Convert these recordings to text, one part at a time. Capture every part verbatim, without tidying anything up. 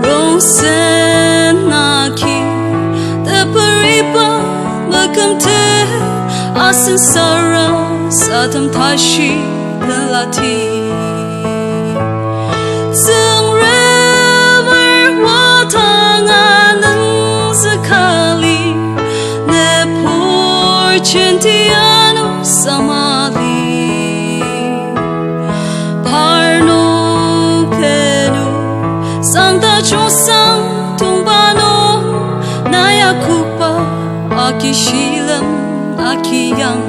Rongsen aki, teperiba mekümte, asen sarasadem tashi pelati. Tsüngremer watang anüngzüka lir, nübur jenti ano samali. Parnok tenü, sangta chosang tongba nung, nai akoba aki shilem aki yang.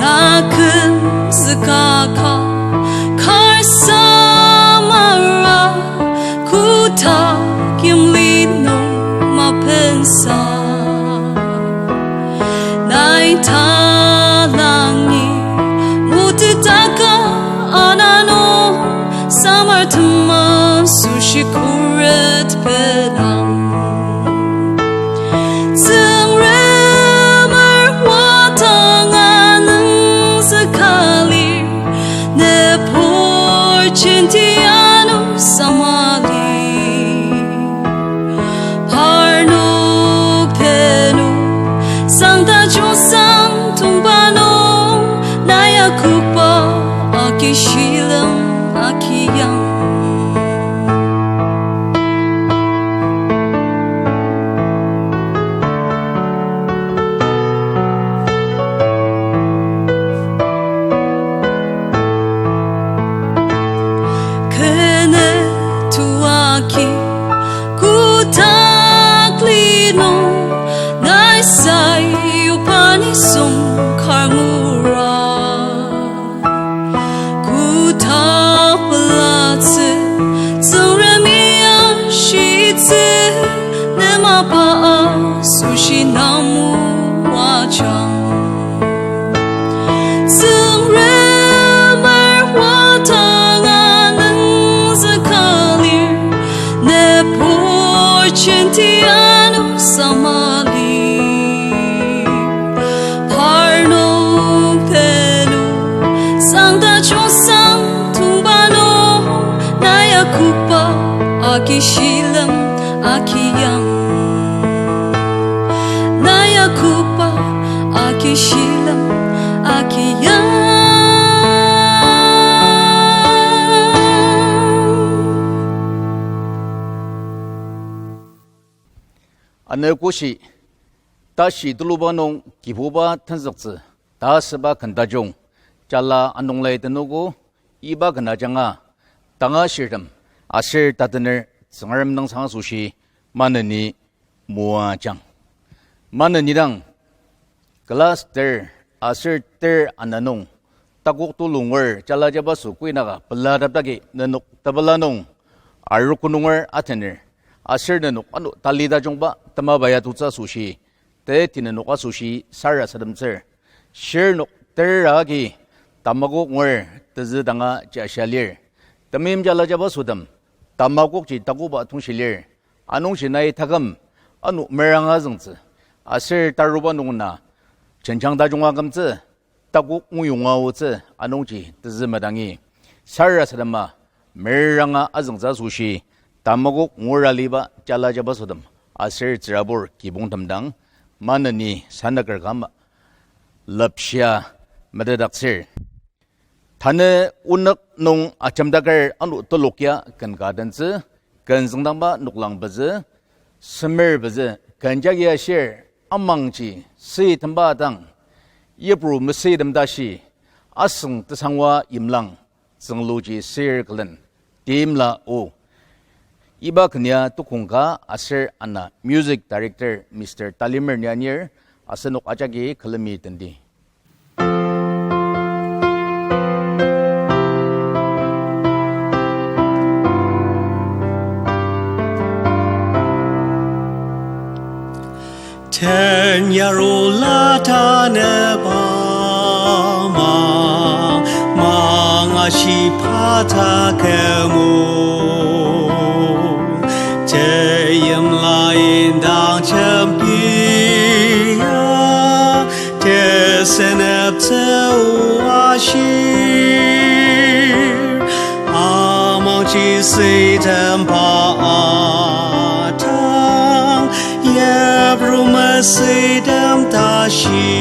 Na kümzüka ka, kar samara, kotak yimli nung mapensa. Nai talangi, mutetaka ana nung, samar tema asoshi khuret pelang. Tsüngremer watang anüngzüka lir, nübur jenti ano samali. Parnok tenü, sangta chosang tongba nung, nai akoba aki shilem aki yang. Kene tuaki kotak li nung, nai sayuba nisung kar ngura. Kotak pelatsü, Tsüngremi ashitsü, ne mapa asoshi na moajang. Tsüngremer watang anüngzüka lir, nübur jenti ano samali. Parnok tenü, sangta chosang tongba nung, nai akoba aki shilem aki yang. Nai akoba aki shilem aki yang. Ano koshi, tashi tuluba nung Kibuba tenzüktsü ta asüba ken tajung, jala anung lai tenogo, iba ken ajanga, tanga shirtem, aser tatener Tsüngrem nüngsang asoshi, maneni moajang. Maneni dang, class ter, aser ter ana nung, takok tulu ngur jala jabaso kuinaka pelatepdaki nenok tepela nung, arogo nunger atener, aser nenok ano tali tajungba temaba ya tutsü asoshi, teti nenok asoshi sarasademtsür. Shirnok ter agi tamakok ngur tezü danga jashia lir. Temeim jala jabasotem, tamakokji takoba tongshi lir. Anungji nai taküm, ano meranga züngtsü. Aser taruba nung na, jenjang tajunga kümtsü, takok nguyonga otsü, anungji tezü madangi. Sarasadema, meranga azüngtsü asoshi, tamakok ngura liba jala jabasotem, aser tsürabur kibongtem dang, maneni sanaker kama, lepshia metetdaktsür. Tanü onük nung ajemdaker ano telok ya ken ka tentsü, ken züngdangba noklang pezü, semer pezü, ken jagi ashir, amangji, süitemba dang, yipru mesüitem tashi, asüng tesangwa yimlang, tsüngluji sür külen, timla o. Iba ken ya tukong ka aser ana music director Mister Talimer Nianir asenok ajaki külemi tendi. Tenyarula tanü bama, mangashiba takümu. Teimla indang jembia, teseneptsü o ashi. Sütem pa atang, yipru mesütem tashi.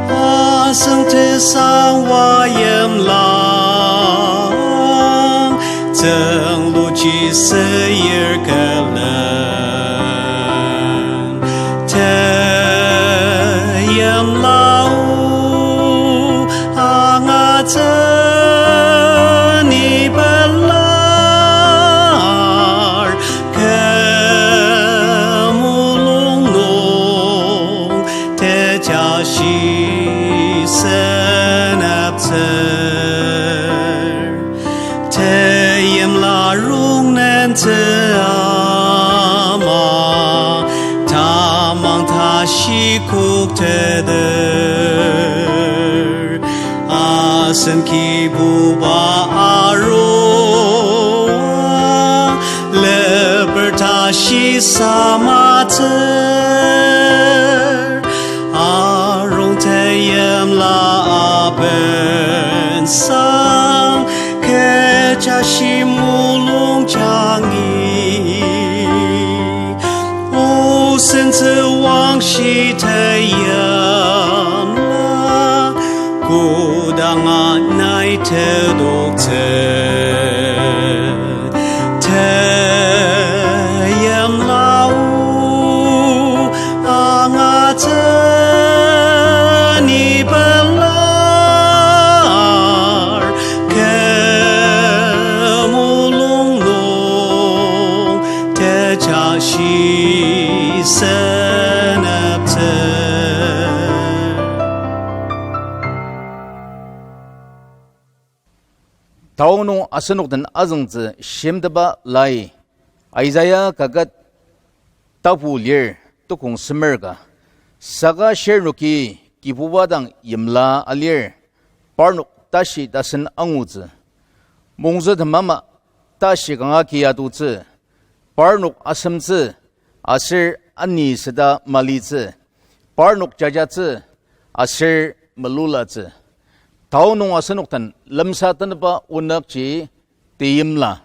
Asüng tesang wa yimlang, tsüngluji süyir külen. Teyimla o angatsü ni pelar, kü mulung nung tejashi seneptsür. Teyimla rongnen tsü ama, tamang tashi kokteter. Asen Kibuba arua, leper tashi samatsür. Arung teyimla aben sang, kecha shi mulung jangi. O sentsü wangshi teyimla, kodanga nai tedoktsü. Teyimla o angatsü ni pelar, kü mulung nung tejashi seneptsür. Tao nung asenok den azüngtsü shimteba lai, Isaiah kaket tapu lir, tukong semer ka. Saka shirnoki Kibuba dang yimla alir, parnok tashi tasen angutsü. Mongzü temama tashi kanga ki atutsü, parnok asemtsü, aser ani süda malitsü, parnok jajatsü, aser melulatsü. Tao nung asenok den lemsa teneba onükji teimla.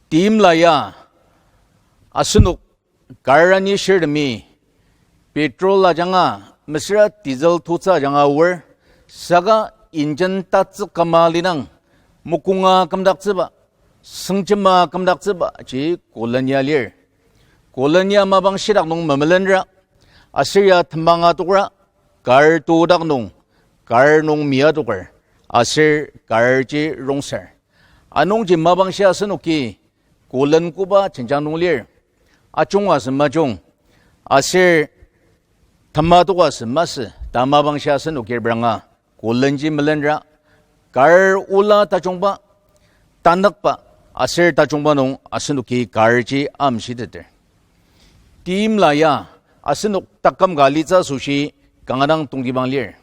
Teimla ya asenok kar anishirtemi petrol ajanga mesüra diesel tutsü ajanga aor, saka engine tatsü kama lidang, mokonga kümdaktsüba, sengjema kümdaktsüba ji kolen ya lir. Kolen ya mapang shidak nung memelenra, aser ya temang atokra, kar tudak nung, kar nung mi atoker, aser kar ji rongser. Anungji mapang shi asenoki kolen koba jenjang nung lir. Ajunga sema jung, aser tema toka sema sü ta mapang shi asenoki repranga, kolen ji melenra, kar ola tajungba, tanükba, aser tajungba nung asenoki kar ji amshiteter. Teimla ya asenok taküm ka alitsü asoshi kanga dang tongtibang lir.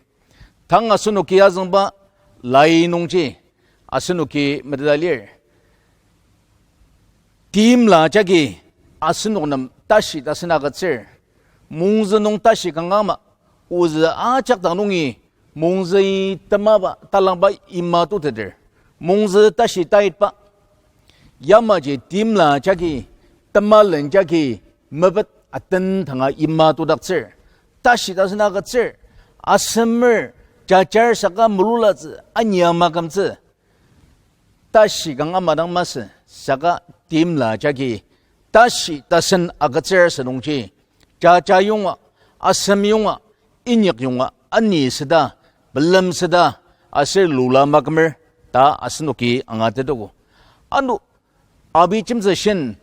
Tang asenoki azüngba lai nungji asenoki meteta lir. Teimla jagi asenok nem tashi tasen agütsür. Mongzü nung tashi kanga ama, ozü ajak dang nungi mongzü temaba talangba ima tuteter. Mongzü tashi taitba. Yamaji teimla jagi, temalen jagi, mepet aten tanga ima tudaktsür. Tashi tasen agütsür. Asemer, jajar saka melulatsü, ania makümtsü. Tashi kanga ama dang masü, saka teimla jagi, tashi tasen agütsür asünungji, jaja yonga, asem yonga, inyak yonga, ani süda, belem süda, aser lula makümer ta asenoki angatetogo. Ano abi jemtsü shin,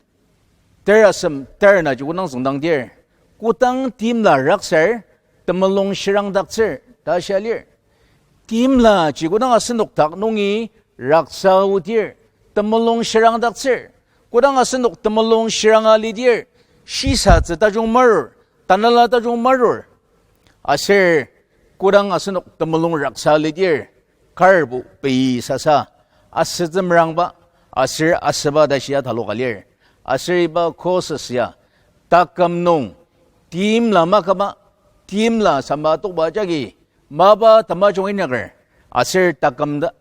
terasem ternaji kodang züngdangdir, kodang teimla raksar temulung shirangdaktsür ta shia lir. Teimlaji kodang asenok dak nungi raksa odir, temulung shirangdaktsür. Kodang asenok temulung shiranga lidir, shisatsü tajung marur, tanela tajung marur. Aser kodang asenok temulung raksa lidir, karbo pei sasa, asütsü merangba, aser asüba ta shia taloka lir. Aser iba courses ya, taküm nung, teimla maküma, teimla sama tokba jagi, mapa tamajung inyaker, aser taküm ta,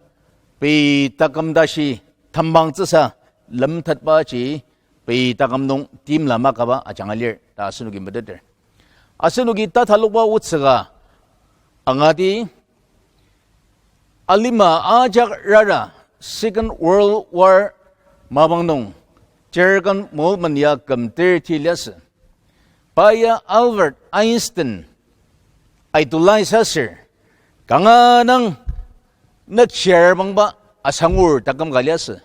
pei taküm tashi tembangtsüsa lemtetbaji pei taküm nung timla makaba ajanga lir ta asenoki meteter. Asenoki tatalokba otsüka angati, alima ajak rara Second World War mapang nung Jürgen Moltmann ya kümter ti liasü. Pa ya Albert Einstein idolize asür, kanga dang nükshir bangba asangur taküm ka liasü.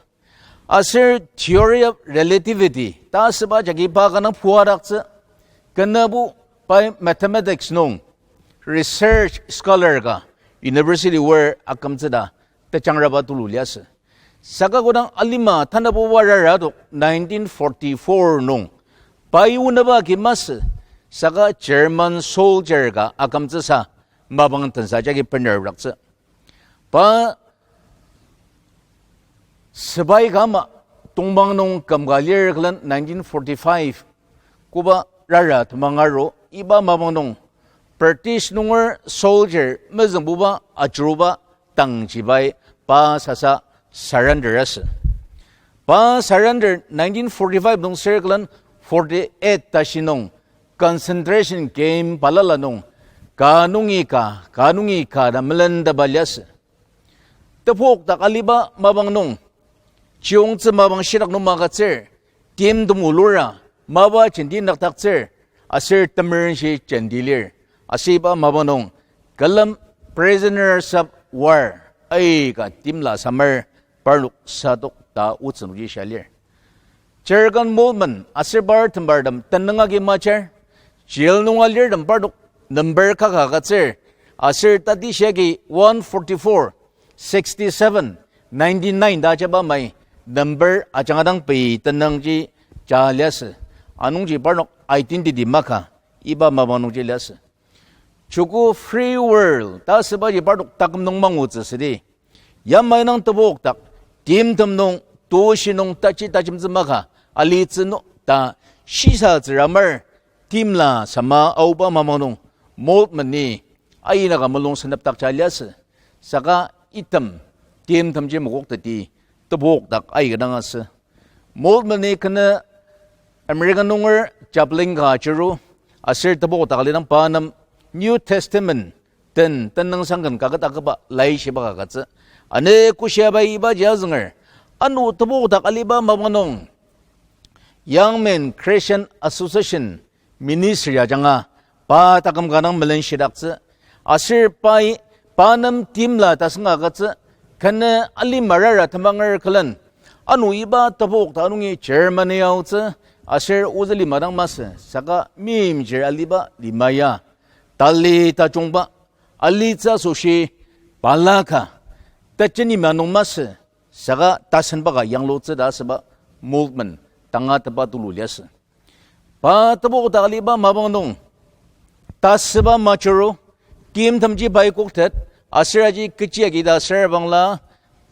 Aser theory of relativity ta asüba jagi pa kanga puadaktsü, kenabo pai mathematics nung research scholar ka university wor akümtsü ta tejangraba tulu liasü. Saka kodang alima tanabuba rara adok nineteen forty-four nung pai onaba agi masü, saka German soldier ka akümtsüsa mapang tensa jagi bener raktsü. Pa sepai ka ama tongpang nung kümka lir külen nineteen forty-five koba rara temang aru, iba mapang nung British nunger soldier mezüngbuba ajuruba tangji pai pa sasa surrender asü. Pa surrender nineteen forty-five nung sür külen forty-eight tashi nung concentration camp balala nung ka nungi ka, ka nungi ka ta melenteba liasü. Tepokdak aliba mapang nung, chiyongtsü mapang shitak nung magütsür, timtem olura, mapa jenti nükdaktsür, aser temerenshi jenti lir. Asüba mapang nung, külem prisoners of war aika timla samer parnok sadok ta otsü nungji shia lir. Jürgen Moltmann aser par tembartem tenüng agi majar, jail nung alirtem parnok number kaka agütsür, aser tatishia agi one forty-four, sixty-seven, ninety-nine ta ajaba mai number ajanga dang pei tenüngji ja liasü. Anungji parnok identity maka iba mapang nungji liasü. Joko Free World ta asübaji parnok taküm nung mangutsü südi, yamai nung tepokdak timtem nung, toshi nung taji tajemtsü maka alitsü nung ta shisatsü ramer timla sama aoba mapang nung Moltmann-i aina ka mulung senepdakja liasü. Saka item timtemji makoktetdi tepokdak aika dang asü. Moltmann-i kenü America nunger Chaplain ka achiru, aser tepokdak alidang pa nem New Testament den tenüngsang ken kaket akaba laishiba ka agütsü. Ane koshiabai ibaji azünger, ano tepokdak aliba mapang nung Young Men Christian Association ministry ajanga pa taküm ka dang melenshidaktsü. Aser pai pa nem timla tasenga agütsü, kenü alima rara temanger külen, ano iba tepokdak nungi Germany aotsü, aser ozü lima dang masü, saka meimchir aliba lima ya tali tajungba alitsü asoshi balaka tejeni ma nung masü, saka tasenba ka yanglutsü ta asüba Moltmann tangatetba tulu liasü. Pa tepokdak aliba mapang nung tasüba majuru, timtemji pai koktet, aser aji kechi agi ta aser bangla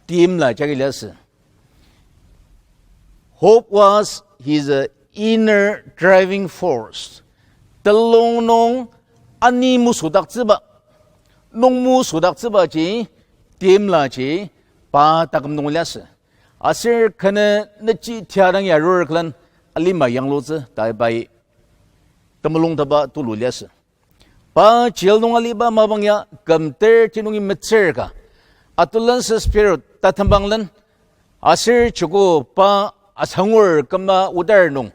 timla jagi liasü. Hope was his, uh, inner driving force. Telung nung ani mesüdaktsüba, nung mesüdaktsübaji, timlaji, pa taküm nung liasü. Aser kenü nechi tiadang yarur külen alima yanglutsü ta pai temulungteba tulu liasü. Pa jail nung aliba mapang ya kümter ti nungi metsür ka, adolescent spirit tatembanglen, aser joko pa asangur küma odar nung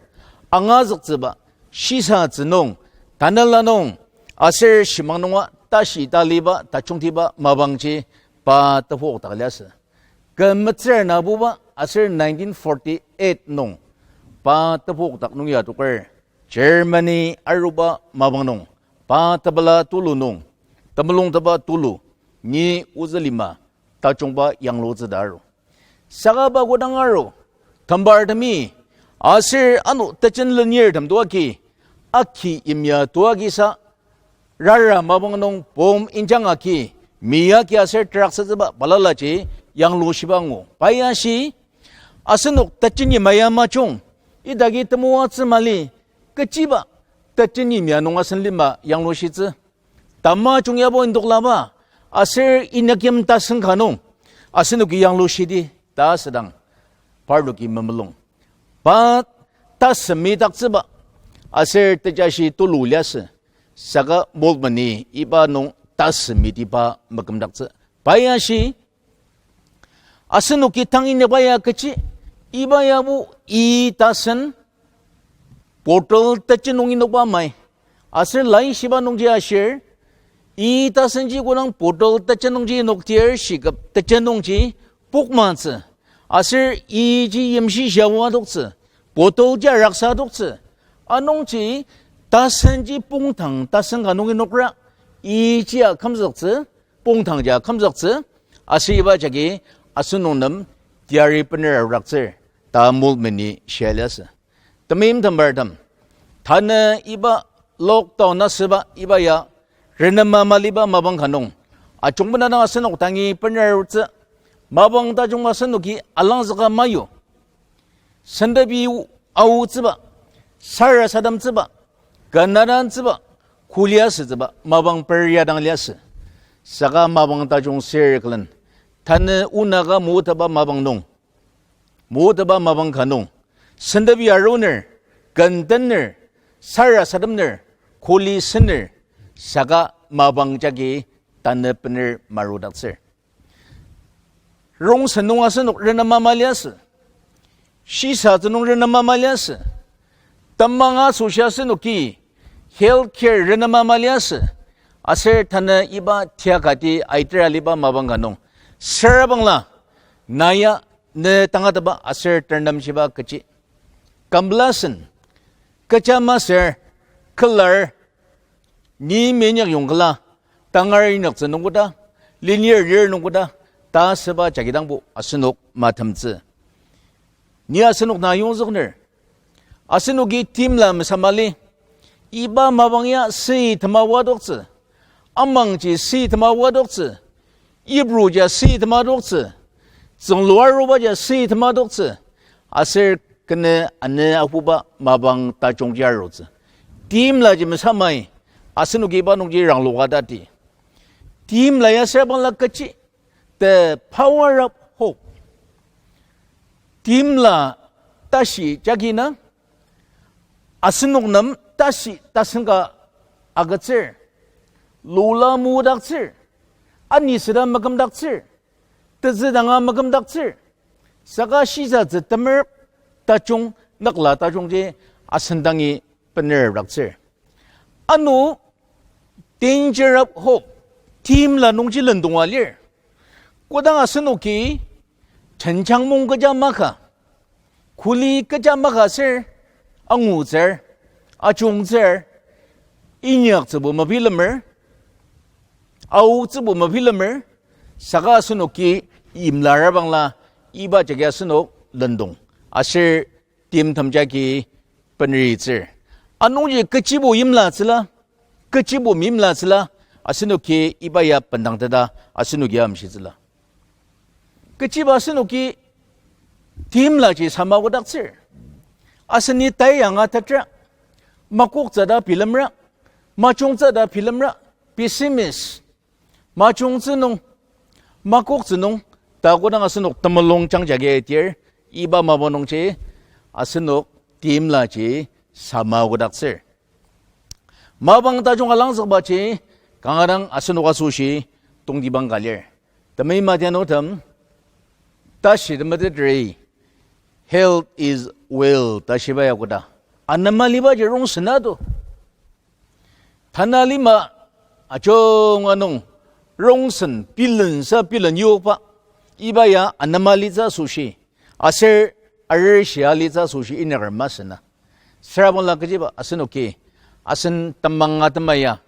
angazüktsüba, shisatsü nung, tanela nung, aser shimang nunga tashi taliba tajungtiba mapangji pa tepokdak liasü. Kü metsür nabuba aser nineteen forty-eight nung pa tepokdak nung ya toker Germany aruba mapang nung pa tepela tulu nung, temulungteba tulu, ni ozü lima tajungba yanglutsü ta aru. Saka pa kodang aru, tembartemi, aser ano tejen lenirtem toagi, aki yimya toagisa, rara mapang nung bomb injang agi, mi agi aser teraksatsüba balalaji yanglushiba angu. Pai ashi, asenok tejen yimya majung, idagi temoatsü mali, kechiba tejen yimya nung asen lima yanglushitsü. Tamajung yabo indoklaba, aser inyakyim tasen ka nung, asenoki yanglushidi ta asüdang, parnoki memulung. Pa tasemi daktsüba, aser tejashi tulu liasü, saka Moltmann-i iba nung tasemitiba mekümdaktsü. Pa ya shi, asenoki tang ineba ya kechi, iba yabo i tasen bottle tejen nung inokba mai. Aser laishiba nungji ashir, i tasenji kodang bottle tejen nungji inoktir shiküp tejen nungji pokmatsü. Aser iji yimshi shiaoa adoktsü, bottle ji araksa adoktsü. Anungji tasenji pongtang tasen ka nung inokra, iji akümzüktsü, pongtangji akümzüktsü. Aser iba jagi asenok nem teyari bener arudaktsür ta Moltmann-i shia liasü. Temeim tembartem, tanü iba lockdown asüba iba ya renema maliba mapang ka nung, ajungmena dang asenok dangi bener arutsü, mapang tajung asenoki alangzüka mayu. Sentepi aotsüba, sarasademtsüba, kenadantsüba, kuli asütsüba mapang peria dang liasü. Saka mapang tajung sür külen, tanü onaka motaba mapang nung, motaba mapang ka nung, sentepi aruner, kentener, sarasademner, kuli sener, saka mapang jagi tanü bener marudaktsür. Rongsen nung asenok renema maliasü, shisatsü nung renema maliasü, temang asoshi asenoki health care renema maliasü, aser tanü iba tiakati aiter aliba mapang ka nung, sürabangla, na ya ne tangatetba aser ternemshiba kechi, kamblasen, kecha masür, kelar, ni menyak yongkela, tangar inyaktsü nungkoda, lenir lir nungkoda, ta asüba jagi dangbo asenok matemtsü. Ni asenok na yongzükner, asenoki timla mesamali, iba mapang ya süi tema wadoktsü, amangji süi tema wadoktsü, yipruja süi tema adoktsü, tsünglu arubaja süi tema adoktsü, aser kenü anü apuba mapang tajungji arutsü. Timlaji mesamai, asenoki iba nungji rangloka tati. Timla ya sürabangla kechi, the power of hope. Timla tashi jagi na, asenok nem tashi tasen ka agütsür, lula mudaktsür, anisüda makümdaktsür, tezü danga makümdaktsür, saka shisatsü temer tajung, nükla tajungji asen dangi bener daktsür. Ano danger of hope, timla nungji lendonga lir. Kodang asenoki tenjang mung kecha maka, kuli kecha maka ser, angutsür, ajungtsür, inyaktsübo mabilemer, aotsübo mabilemer, saka asenoki imla arabangla iba jagi asenok lendong, aser timtem jagi beneritsür. Anungji kechibo imlatsüla, kechibo mimlatsüla, asenoki iba ya bendangteta, asenoki amshitsüla. Kechiba asenoki timlaji sama kodaktsür. Aseni tai yanga tetra, makoktsü ta bilemra, majungtsü ta bilemra, pessimist, majungtsü nung, makoktsü nung, ta kodang asenok temulung jangjagi atir, iba mapa nungji asenok timlaji sama kodaktsür. Mapang tajung alangzükbaji kanga dang asenok asoshi tongtibang ka lir. Temeim adianutem, tashi temetetri, health is wealth ta shiba ya koda, anema libaji rongsen ado. Tanü lima ajunga nung rongsen bilensa bilen yokba, iba ya anema litsü asoshi, aser arishi alitsü asoshi inyaker masü na. Sürabangla kechiba asenoki, asen temang atema ya,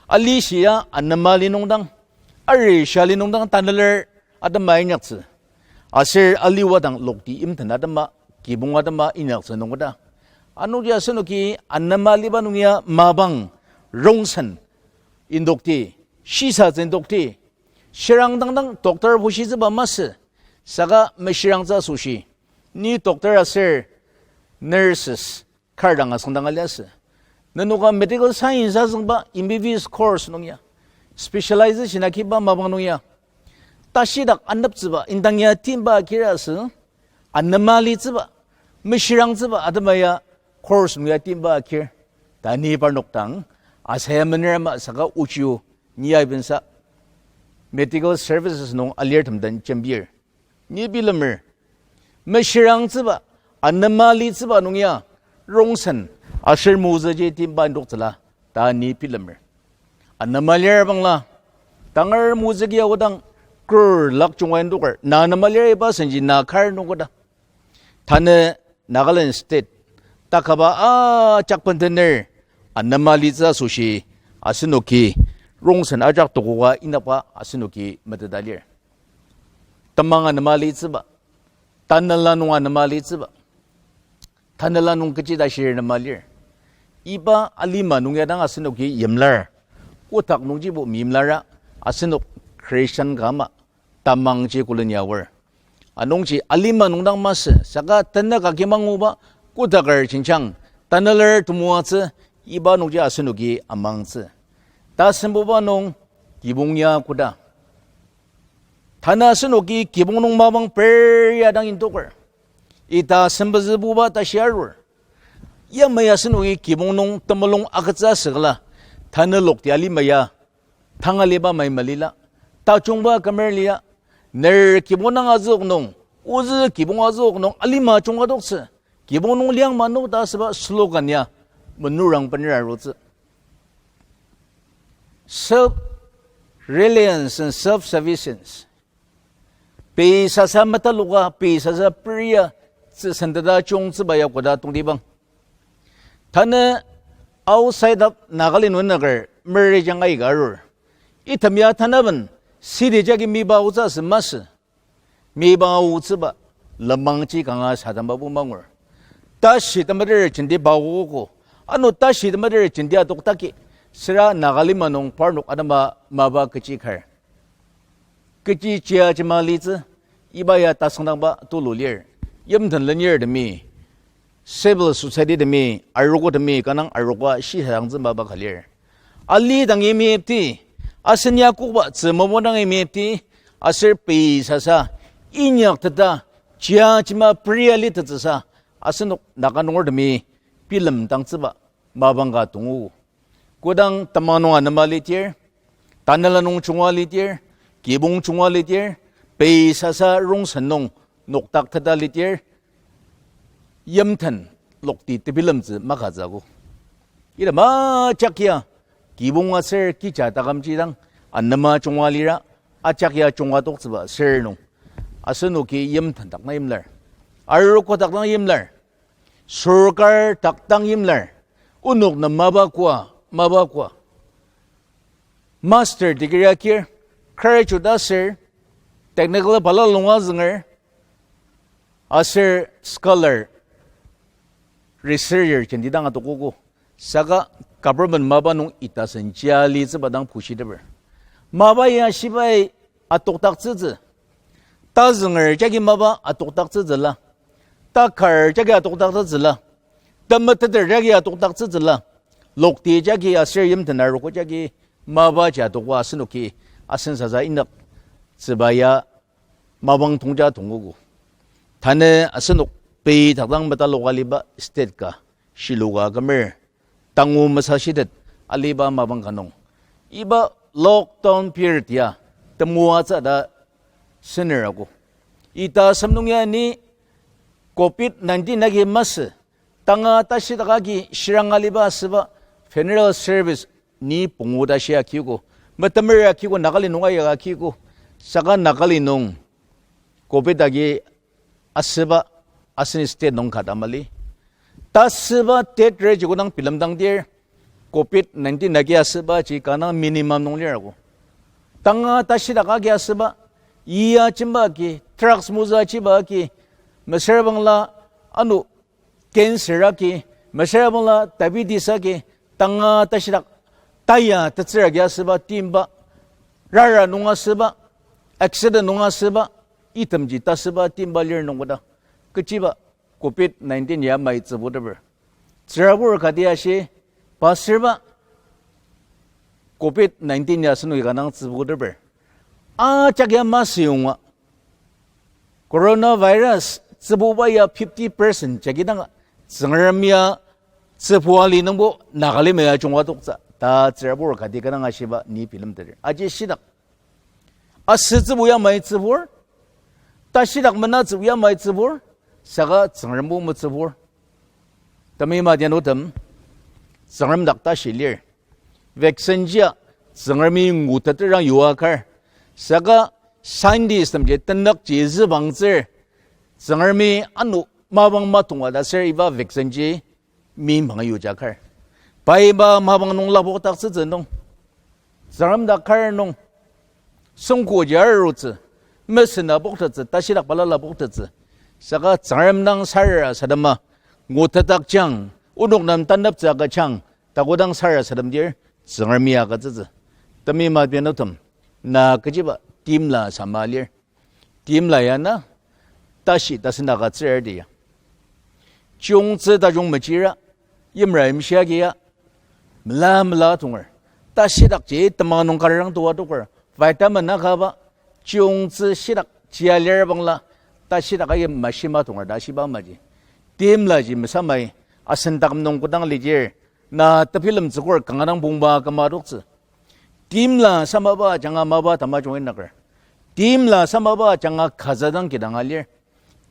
alishi ya anema li nungdang, arishi ali nungdang tanüler atema inyaktsü, aser aliwa dang lokti imten atema, kibong atema inyaktsü nungkoda. Anungji asenoki anema liba nung ya mapang rongsen indokti, shisatsü indokti, shirang dangdang doctor bushitsüba masü, saka meshirangtsü asoshi, ni doctor aser nurses kar dang asüngdang aliasü. Nenoka medical science azüngba M B B S course nung ya, specialization akiba mapang nung ya, tashidak aneptsüba indang ya timba kira sü, anema litsüba, meshirangtsüba atema ya course nung ya timba kir. Ta ni parnok dang, asaya mener ama saka ochiu, ni aibensa medical services nung alirtem den jembir. Ni bilemer, meshirangtsüba, anema litsüba nung ya, rongsen, aser mozüji timba indoktsüla, ta ni bilemer. Anema lir bangla, tangar mozüki aodang, crore lak junga indoker, na anema lir iba senji na kar nung koda. Tanü Nagaland State, takaba ajak bendener, anema litsü asoshi, asenoki, rongsen ajak tokoka inaba asenoki meteta lir. Temang anema litsüba, tanela nung anema litsüba, tanela nung kechi ta shir anema lir. Iba alima nung ya dang asenoki yimlar, kotak nungjibo meyimlara, asenok Christian ka ama, tamangji koleni aor. Anungji alima nung dang masü, saka tanü ka kimanguba, kotaker jenjang, taneler temoatsü, iba nungji asenoki amangtsü. Tasembuba nung kibong ya koda. Tanü asenoki kibong nung mapang peria dang indoker. Ita asembezübuba tashi arur. Yamai asenoki kibong nung temulung agütsü asükla, tanü lokti alima ya, tang aliba mai malila, tajungba kümer lia, ner kibong nung azük nung, ozü kibong azük nung alima junga doktsü, kibong nung liang manok ta asüba slogan ya, menurang bener arutsü. Self-reliance and self-sufficiency. Pei sasa metaloka, pei sasa peria, tsü senteta chungtsüba ya koda tongtibang. Tanü outside of Nagaland nung nüker, merejang aika arur. Item ya tanaben, city jagi miba aotsü asü masü. Miba aotsüba, lenmangji kanga sadamba bu mangur. Tashi temeter jenti baogo, ano tashi temeter jenti adoktaki, süra Nagalima nung parnok atema mapa kechi kar. Kechi chia jema litsü, iba ya tasüngdangba tulu lir. Yimten lenirtemi, civil society temi, arogotemi, kanang arogo shisadangtsü mapa ka lir. Ali dangi mepti, asen ya kokba tsü momo dangi mepti, aser pei sasa, inyakteta, chia jema peria litettsüsa, asenok Naga nungertemi, bilemdangtsüba, mapang ka tongu. Kodang temang nung anema litir, tanela nung junga litir, kibong junga litir, pei sasa rongsen nung noktakteta litir, yimten lokti tebilemtsü makatsüogo. Ira ajak ya, kibong aser kija takümji dang anema junga lira, ajak ya junga toktsüba sür nung, asenoki yimten dak na yimlar, arogo dak na yimlar, sorkar dak dang yimlar, onok nem mapa koa, mapa koa. Master degree akir, graduate aser, technical balala nung azünger, aser scholar, researcher jenti dang adokogo. Saka government mapa nung ita sen jia litsüba dang pushiteper. Mapa ya shibai atokdaktsütsü. Tazünger jagi mapa atokdaktsütsüla. Takar jagi atokdaktsütsüla. Temeteter jagi atokdaktsütsüla. Lokti jagi aser yimten arogo jagi mapa ji atokba asenoki asen sasa inyaktsüba ya mapang tongja tongogo. Tanü asenok pei takdang metaloka aliba state ka, shiluka kümer, tangu mesashitet aliba mapang ka nung, iba lockdown period ya temoatsü ta senerago. Ita asem nung ya ni covid nineteen agi masü, tanga tashidak agi shirang aliba asüba funeral service ni pungu ta shia akiko, metemer akiko, Nagali nung aya akiko, saka Nagali nung covid agi asüba asen state nung kata mali. Tasüba date reji kodang bilemdangdir, covid nineteen agi asübaji kanga minimum nung lirago. Tanga tashidak agi asüba, iya jimba agi, drugs mozü achiba agi, mesüra bangla ano cancer agi, mesüra bangla diabetes agi, tanga tashidak taya tetsür agi asüba timba, rara nung asüba, accident nung asüba, itemji tasüba timba lir nung koda, kechiba covid nineteen ya mai tsübuteper. Tsürabur kati ashi, pastorba covid nineteen ya asenoki kanga tsübuteper. Ajak ya masüyonga. Coronavirus tsübuba ya fifty percent jagi dang Tsüngrem ya tsübua li nungbo Nagalima ya junga toktsü ta tsürabur kati kanga shiba ni bilemteter. Aji shitak. Asütsübu yamai tsübur, tashidak menatsübu yamai tsübur, saka Tsüngrembo metsübur. Temeim adianutem, Tsüngrem dak tashi lir. Vaccine jia Tsüngremi nguteterang yua kar. Saka scientist temji tenükji zübangtsür. Tsüngremi ano mapang matonga ta ser iba vaccine ji meimang yuja kar. Pai iba mapang nung lapokdaktsütsü nung, Tsüngrem dak kar nung, süngkoji arutsü, mesena poktettsü, tashidak balala poktettsü. Saka Tsüngrem dang sarasadema, ngutetdakjang, onok nem taneptsü agüjang, takodang sarasademdir, Tsüngremi agütsütsü. Temeim adianutem, na kechiba timla sama lir. Timla ya na, tashi tasen agütsür dia. Chiyungtsü tajung mechira, yimra yimshi agi ya, mela mela tonger. Tashidakji temang nung karang toa toker. Vitamin akaba, chiyungtsü shidak chia lir bangla, tashidak agi mashima tonger ta shiba maji. Timlaji mesamai, asen taküm nung kodang lidir, na tebilemtsükur kanga dang pongba küma adoktsü. Timla samaba ajanga mapa tamajung inaker. Timla samaba ajanga kaza dang kidang alir.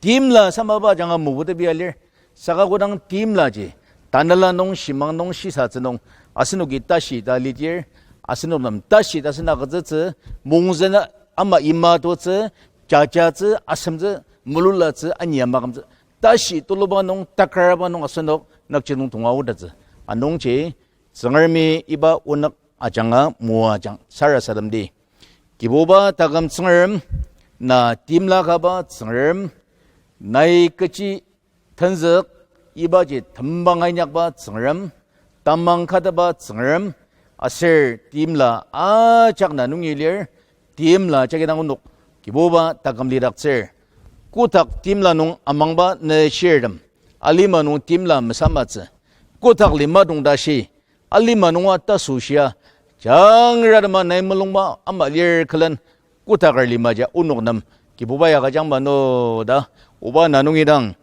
Timla samaba ajanga moputepia lir. Saka kodang timlaji tanela nung, shimang nung, shisatsü nung, asenoki tashi ta lidir, asenok nem tashi tasen agütsütsü, mungzena ama ima totsü, jajatsü, asemtsü, mululatsü, ania makümtsü. Tashi tuluba nung, takaraba nung asenok nükjidong tonga aotettsü. Anungji, Tsüngremi iba onük ajanga moajang sarasademdi. Kibuba taküm Tsüngrem, na timla kaba Tsüngrem, nai kechi tenzük, ibaji tembang ainyakba Tsüngrem, tamang kataba Tsüngrem, aser timla ajak na nungi lir, timla jagi dang onok, Kibuba taküm lidaktsür. Kotak timla nung amangba ne shirtem, alima nung timla mesamatsü. Kotak lima dong tashi, alima nunga tasoshia, jangratema nai mulungba ama lir külen, kotaker limaji onok nem, Kibuba ya kajangma no ta, oba na nungi dang,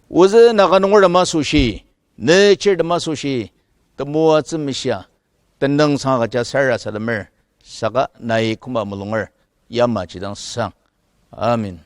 ozü Naga nunger tema asoshi, ne chir tema asoshi, temoatsü meshia, tenüngsang agüja sarasademer, saka nai küma mulunger, yamaji dang sang. Amen.